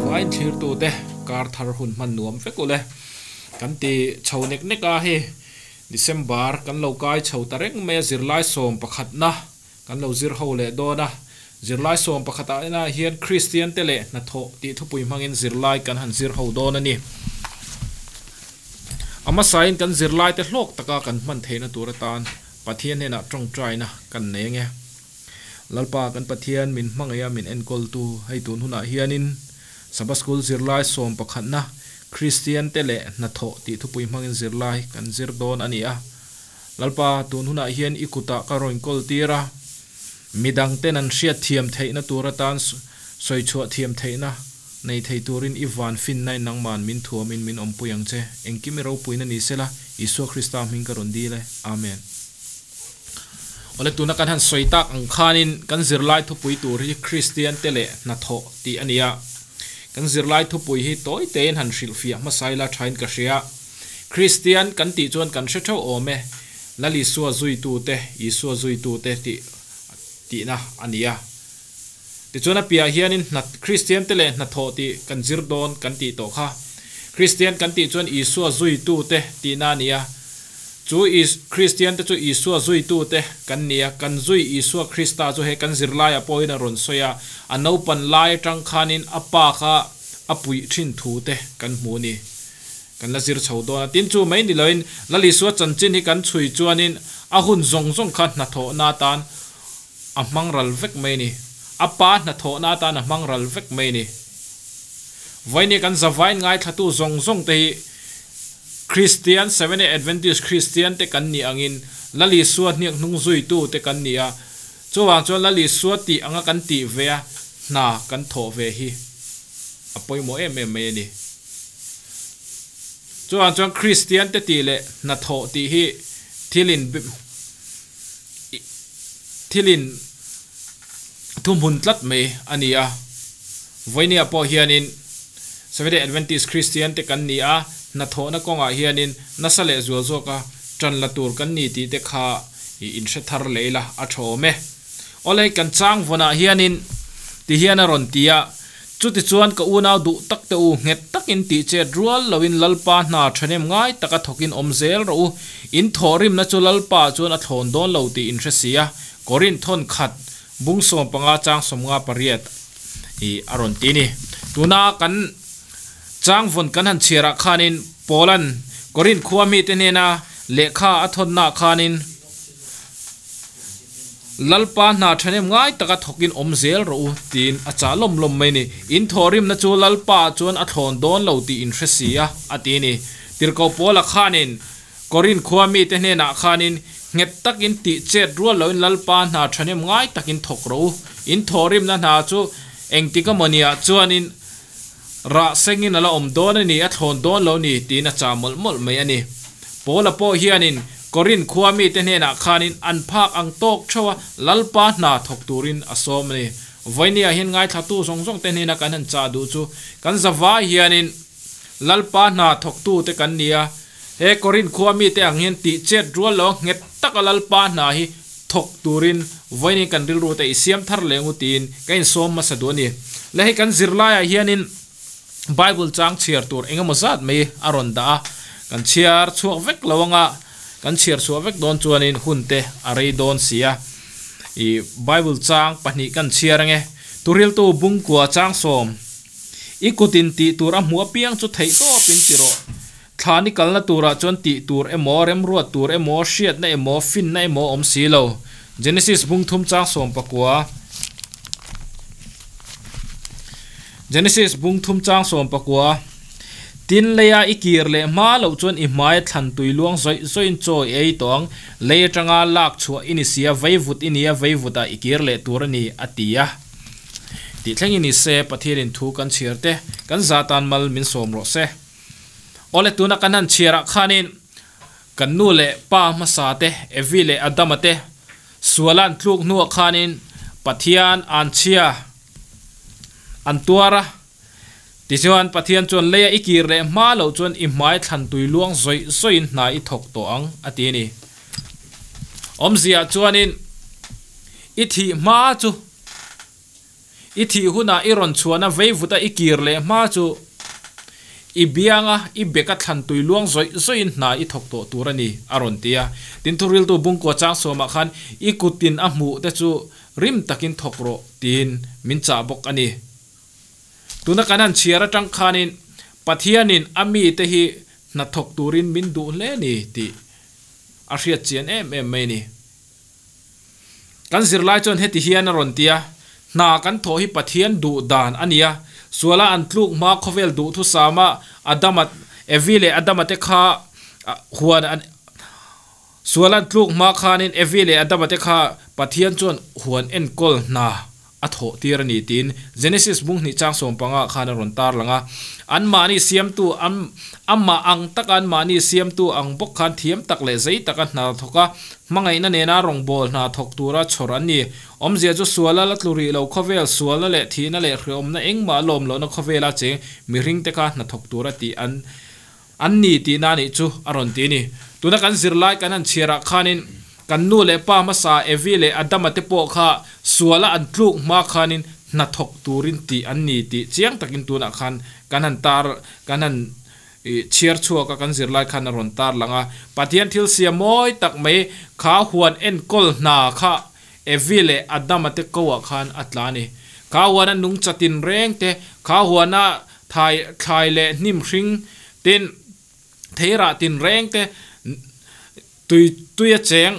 zavaiin thlirtute kar thar hun hman nuam vek ule. Kan ti chho nek nek a hei December kan lo kai chho ta reng mai a zirlai sawm pakhatna kan lo zir ho leh dawn a. Zirlai sawm pakhatah inah hian Kristian te leh hnathawh tih thupui hmangin zirlai kan han zir ho dawn a ni. A hmasain kan zirlai te hlawk taka kan hman theihna tur atan Pathian hnenah tawngtaina kan nei ange. Lalpa kan Pathian min hmangaih a min enkawltu hei tun hunah hianin Sabbath School zirlai sawm pakhatna Kristian te leh hnathawh tih thupui hmangin zirlai kan zir dawn a ni a. Lalpa tun hunah hian i kutah ka rawn kawl tir a, midang ten an hriat thiam theihna tur atan sawi chhuah thiam theihna nei thei turin i van finnain nangman min thuamin min awmpui ang che. Engkim i ropuina ni sela, Isua Krista hming ka rawn dil e. Amen. Awle tuna kan han sawi tak ang khanin kan zirlai thupui tur hi Kristian te leh hnathawh tih a ni a. Kan zirlai thupui hi tawi tein han hrilhfiah hmasa ila thain ka hria. Kristian kan tih chuan kan hre theuh awm e, Lal Isua zuitute, Isua zuitute tih tihna a ni a. Tichuan a piah hianin hna Kristian te leh hnathawh tih kan zir dawn kan tih tawh kha. Kristian kan tih chuan Isua zuitute tihna a ni a. Chu Is Kristian te chu Isua zuitute kan ni a, kan zui Isua Krista chu he kan zirlaiah pawhin a rawn sawi a, a naupan lai atang khanin a pa kha a puih thin thu te kan hmu a ni. Kan la zir chho dawn a, tin chu mai ni loin Lal Isua chanchin hi kan chhui chuanin a hun zawng zawng kha hnathawhna atan a hmang ral vek mai a ni. A pa hnathawhna atan a hmang ral vek mai a ni. Vawinia kan zavain ngaithlatu zawng zawng te hi Kristian, Seventh-day Adventist Kristian te kan nih angin Lal Isua hniak hnung zuitu te kan ni a, chuvang chuan Lal Isua tih anga kan tih ve a hna kan thawh ve hi a pawimawh em em mai a ni. Chuvang chuan Kristian te tih leh hnathawh tih hi thil in thil in thuhmun tlat mai a ni a. Vawinia pawh hianin Seventh-day Adventist Kristian te kan ni a, hnathawhna kawngah hianin nasa leh zual zawka tan la tur kan ni tih te kha i inhre thar leh ila a tha awm e. Awle kan chang vawnah hianin ti hian a rawn ti a, Chutichuan ka unau duh tak te u, nghet takin tih chet rual loin Lalpa hna thahnem ngai taka thawkin awm zel rawh u. In thawhrimna chu Lalpa chuan a thlawn dawn lo tih in hre si a, Korinth thawn khat bung 15 chang 58 i a rawn ti ni. Tuna kan chang vawn kan han chhiarah khanin Paula'n Korinth khua mite hnena lehkha a thawnnaah khanin, Lalpa hna thahnem ngai taka thawkin awm zel rawh u, tiin a chah lawm lawm mai ni. In thawhrimna chu Lalpa chuan a thlawn dawn lo tih in hre si a, a ti a ni. Tirhkoh Paula khanin Korinth khua mite hnenah khanin nghet takin tih chet rual loin Lalpa hna thahnem ngai takin thawk rawh u. In thawhrimna hna chu engtik amawniah chuanin rah sengin a la awm dawn a ni, a thlawn dawn lo ni, tiin a chah mawlh mawlh mai a ni. Paula pawh hianin Korinth khua mite hnenah khanin an phak ang tawk theuh a, Lalpa hna thawk turin a sawm a ni. Vawinia hian ngaithlatu zawng zawng te hnena kan han chah duh chu kan zavai hianin Lalpa hna thawktute kan ni a, he Korinth khua mite ang hian tih chet rual lo nghet taka Lalpa hna hi thawk turin vawiin kan rilru te i siam thar leh ngu tiin ka insawm hmasa duh a ni. Le hei kan zirlaiah hianin Bible chang chhiar tur eng emaw zat mai a rawn dah a, kan chhiar chhuak vek lo anga kan chhiar chhuah vek dawn chuanin hun te a rei dawn si a. I Bible chang pahnih kan chhiar ange, Turiltu bungkua chang sawm i kutin tih tur a hmuh apiang chu theih tawpin ti rawh. Thla ni kalna turah chuan tih tur emaw, remruat tur emaw, hriatna emaw, finna emaw awm si lo. Genesis bung thum chang 14 Genesis bung thum chang 14 Tin leia i kir leh hma loh chuan i hmaia thlan tui luang zawih zawihin chaw i ei tawh ang. Lei atanga lak chhuah i ni si a, veivut i ni a, veivutah i kir leh tur a ni, a ti a. Tih thlengin ni se, Pathianin thu kan chhiar te, kan zah tan mal min sawm rawh se. Awle tuna kan han chhiarah khanin kan nu leh pa hmasa te Evi leh Adama te suala an tluk hnuah khanin Pathian an chhia an tuar a, tichuan Pathian chuan leia i kir leh hma loh chuan i hmai thlan tui luang zawih zawihin hna i thawk tawh ang a ti a ni. Awmzia chuanin i thih hma chu. I thih hunah i rawn chhuahna veivuta i kir leh hma chu i bianga i beka thlan tui luang zawih zawihin hna i thawk tawh tur a ni, a rawn ti a. Tin, thuriltu bungkua chang sawmah khan i kutin a hmuh te chu rim takin thawk rawh tiin min chah bawk a ni. Tuna kan han chhiar atang khanin Pathianin a mite hi hna thawk turin min duh hle ni tih a hriat chian em em mai a ni. Kan zirlai chuan heti hian a rawn ti a, Hna kan thawh hi Pathian duh dan a ni a, suala an tluk hma khawvel duhthusama Adama, Evi leh Adama te kha huan an suala an tluk hma khanin Evi leh Adama te kha Pathian chuan huan enkawl hna a thawh tir a ni tiin Genesis bung hnih chang 15 khan a rawn tar lang a. Anmahni siamtu an amah ang taka anmahni siamtu ang bawk khan thiam tak leh zei taka hna thawk a, hmangaihna nena rawngbâwl hna thawk tura chhawr an ni. Awmzia chu suala la tlu rih lo khawvel, sualna leh thihna leh hrehawmna engmah lawm lohna khawvela cheng mihringte kha hna thawk tura tih an An ni tihna anih chu a rawn ti a ni. Tuna kan zirlai kan han chhiarah khanin kan nu leh pa hmasa Evi leh Adama te pawh kha suala an tluk hma khanin hna thawk turin tih an ni tih chiang takin tunah khan kan han tar kan han chhiar chhuak a, kan zirlai khan a rawn tar lang a. Pathian thil siam mawi tak mai kha huan enkawl hna kha Evi leh Adama te koah khan a tla a ni. Kha huana nungcha tinreng te, kha huana Thai, thlai leh hnim hring tin, theirah tinreng te, tui, tuia cheng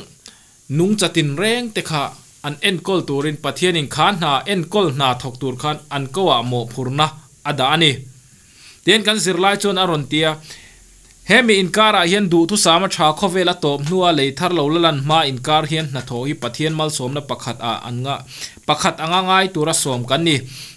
nungcha tinreng te kha an enkawl turin Pathianin kha hna enkawl hna thawk tur khan an koah mawhphurhna a dah a ni. Tihian kan zirlai chuan a rawn ti a, Hemi inkarah hian duhthusama tha khawvel a tawp hnua lei thar lo la lan hma inkar hian hnathawh hi Pathian malsawmna pakhat ah an nga pakhat anga ngai tura sawm kan ni.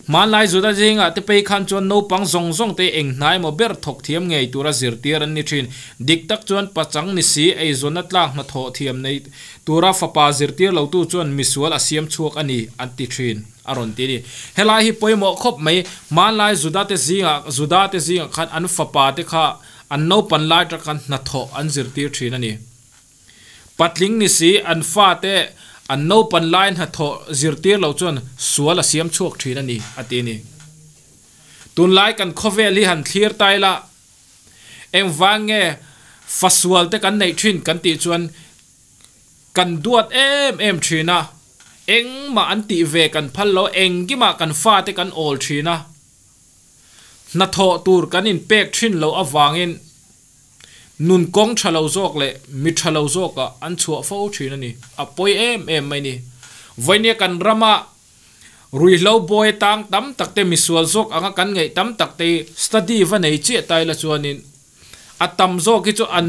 Hmanlai Juda zingah te phei khan chuan naupang zawng zawng te eng hnai emaw ber thawk thiam ngei tura zirtir an ni thin. Dik tak chuan pachang ni si eizawnna tlak hnathawh thiam nei tura fapa zirtir lotu chuan misual a siam chhuak a ni an ti thin a rawn ti a ni. Helai hi pawimawh khawp mai. Hmanlai Juda te zingah Juda te zingah khan an fapa te kha an naupan lai atang khan hnathawh an zirtir thin a ni. Patling ni si an fate an naupan lai hnathawh zirtir loh chuan sual a siam chhuak thin a ni, a ti a ni. Tunlai kan khawvel hi han thlir ta ila, engvang nge fa sual te kan neih thin kan tih chuan kan duat em em thin a, engmah an tih ve kan phal lo, engkimah kan fate kan awl thin a, hnathawh tur kan inpek thin loh avangin Nun kawng tha lo zawk leh mi tha lo zawkah an chhuah fo thin a ni. A pawi em em mai ni. Vawinia kan rama ruihhlo bawi tang tam tak te misual zawk anga kan ngaih tam tak te hi study va nei chiah ta ila chuanin a tam zawk hi chu an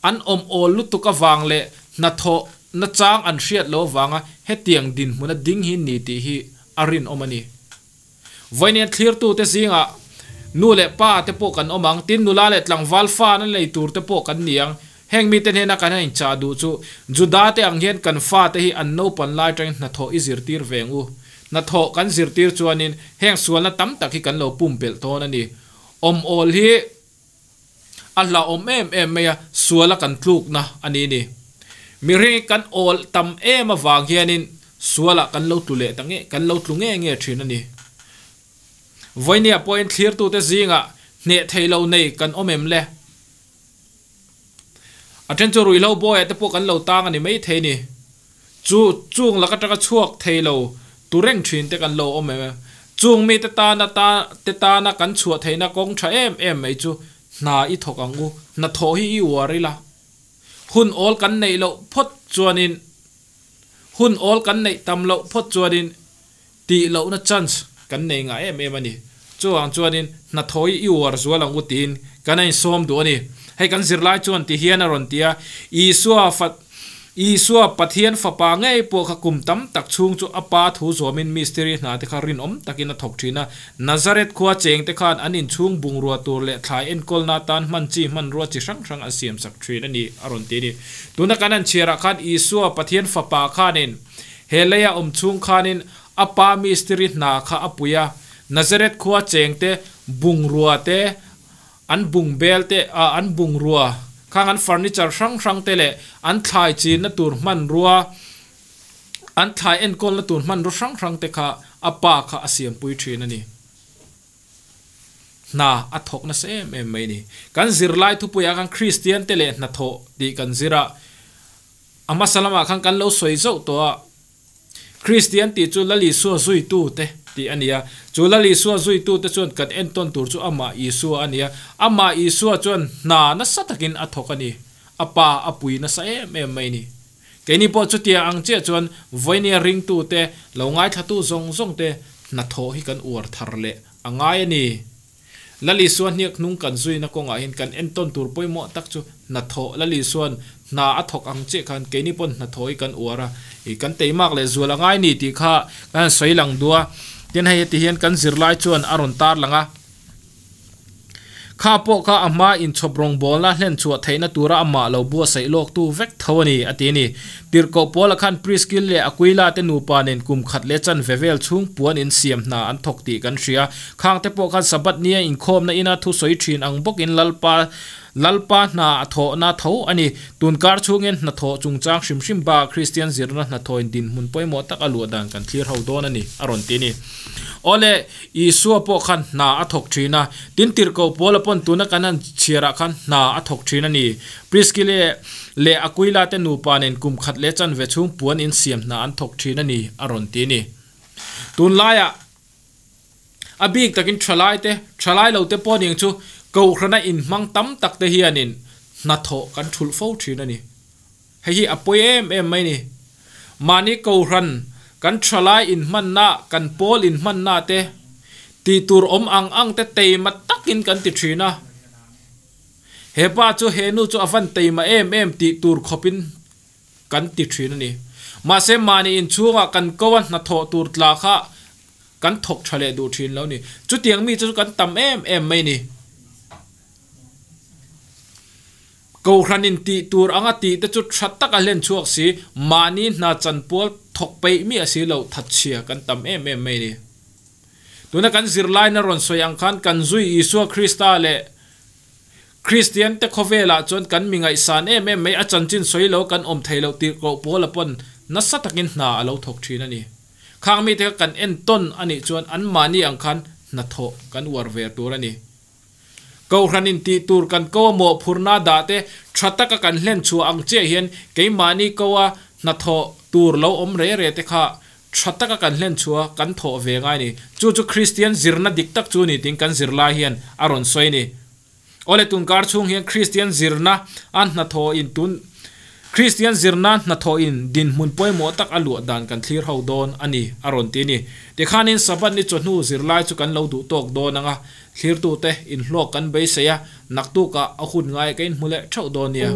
an awm awl lutuk avang leh hnathawh nachang an hriat lo avanga hetiang dinhmuna ding hi ni tih hi a rinawm a ni. Vawinia thlirtute zingah nu leh pa te pawh kan awm ang, tin nula leh tlangval fa na nei tur te pawh kan ni ang. Heng mite hnena kan han inchah duh chu Juda te ang hian kan fate hi an naupan lai atangin hnathawh i zirtir ve ang u. Hnathawh kan zirtir chuanin heng sualna tam tak hi kan lo pumpelh tawn a ni. Awm awl hi a hlauhawm em em mai a, suala kan tlukna a ni ni. Mihring kan awl tam em avang hianin sualah kan lo tlu leh ta nge, kan lo tlu nge nge thin a ni. Vawinia pawhin thlirtute zingah hneh thei lo nei kan awm em le? A then chu ruihhlo bawiah te pawh kan lo tang a ni mai thei ni. Chu chung lak atanga chhuak thei lo tu reng thin te kan lo awm em? Chung mite tana ta te tana kan chhuah theihna kawng tha em em mai chu hna i thawk ang u, hna thawh hi i uar ila. Hun awl kan neih loh phawt chuanin hun awl kan neih tam loh phawt chuanin tih lohna chance kan nei ngah em em a ni. Chuvang chuanin hna thawh hi i uar zual ang u tiin kan a insawm duh a ni. Hei kan zirlai chuan ti hian a rawn ti a, Isua fa Isua Pathian fapa ngei pawh kha kum tam tak chhung chu a pa thu zawmin mistiri hna te kha rinawm takin a thawk thin a. Nazareth khua cheng te khan an inchhung bungrua tur leh thlai enkawlna atan hman chi hmanrua chi hrang hrang an siamsak thin a ni a rawn ti a ni. Tuna kan han chhiarah khan Isua Pathian fapa khanin He leia awm chhung khanin a pa mistiri hna kha a pui a, Nazareth khua chengte bungrua te, an bungbel te, ah an bungrua khang an furniture hrang hrang te leh an thlai chinna tur hmanrua An thlai enkawlna tur hmanraw hrang hrang te kha a pa kha a siampui thin a ni. Hna a thawk nasa em em mai a ni. Kan zirlai thupuiah khan Kristian te leh hnathawh tih kan zir a, a hmasa lamah khan kan lo sawi zauh tawh a, Kristian tih chu Lal Isua zuitu te tih a ni a, chu Lal Isua zuitu te chuan kan entawn tur chu amah Isua a ni a, amah Isua chuan hna nasa takin a thawk a ni, a pa a pui nasa em em mai a ni. Keini pawh chutiang ang chiah chuan vawinia ringtute lo ngaithlatu zawng zawngte hnathawh hi kan uar thar leh a ngai a ni. Lal Isua hniak hnung kan zuina kawngah hian kan entawn tur pawimawh tak chu hnathawh Lal Isua'n hna a thawk ang chiah khan keini pawn hnathawh hi kan uar a, ih kan teimak leh zual a ngai ni tih kha kan han sawi lang duh a. Tin hei heti hian kan zirlai chuan a rawn tar lang a. Kha pawh kha a hma inchhawp rawngbawlna hlen chhuah theihna tura amah lo buatsaih lawktu vek tho a ni, a ti a ni. Tirhkoh Paula khan Priskil leh Aquila te nupa nen kum khat leh chanve vel chhung puan insiam hna an thawk tih kan hria. Khang te pawh khan Sabbath nia inkhawmna ina thusawi thin ang bawkin Lalpa Lalpa hna a thawhna tho a ni. Tunkar chhungin hnathawh chungchang hrim hrim bakah Kristian zirna hnathawin dinhmun pawimawh tak a luah dan kan thlir ho dawn a ni, a rawn ti a ni. Awle, Isua pawh khan hna a thawk thin a, tin tirhkoh Paula pawn tuna kan han chhiarah khan hna a thawk thin a ni. Priskile leh Aquila te nupa nen kum khat leh chanve chhung puan insiam hna an thawk thin a ni, a rawn ti a ni. Tunlaiah a bik takin thalai te, thalai lo te pawh ning chu Kohhrana inhmang tam tak te hianin hnathawh kan thulh fo thin a ni. Hei hi a pawi em em mai ni. Mahni Kohhran, kan thalai inhmanna, kan pawl inhmanna te tih tur awm ang ang te teima takin kan ti thin a. He pa chu he nu chu a van teima em em tih tur khawpin kan ti thin a ni. Mahse mahni inchhungah kan ko a hnathawh tur tla kha kan thawk tha leh duh thin lo ni. Chutiang mi chu kan tam em em mai ni. Kohhran in tih tur anga tih te chu tha tak a hlen chhuak si, mahni hna chanpual thawk peih miah si lo thatchhia kan tam em em mai ni. Tuna kan zirlaina rawn sawi ang khan kan zui Isua Krista leh Kristian te khawvelah chuan kan mi ngaihsan em em mai a chanchin sawi lo kan awm thei loh tirhkoh Paula pawn nasa takin hna a lo thawk thin a ni. Khang mite kha kan entawn a nih chuan anmahni ang khan hnathawh kan uar ve tur a ni. Kohhran in tih tur kan ko a mawhphurna dah te tha taka kan hlen chhuah ang chiah hian keimahni ko a hnathawh tur lo awm re re te kha tha taka kan hlen chhuah kan thawh ve ngai ni. Chu chu Kristian zirna dik tak chu ni tiin kan zirlai hian a rawn sawi a ni. Awle tunkar chhung hian Kristian zirna a hnathawh in tun Kristian zirna hnathawh in dinhmun pawimawh tak a luah dan kan thlir ho dawn a ni a rawn ti a ni. Tikhanin Sabbath ni chawhnu zirlai chu kan lo duh tawk dawn ang a, thlirtute inhlawk kan beisei a, naktukah a hun ngai ka inhmu leh theuh dawn nia.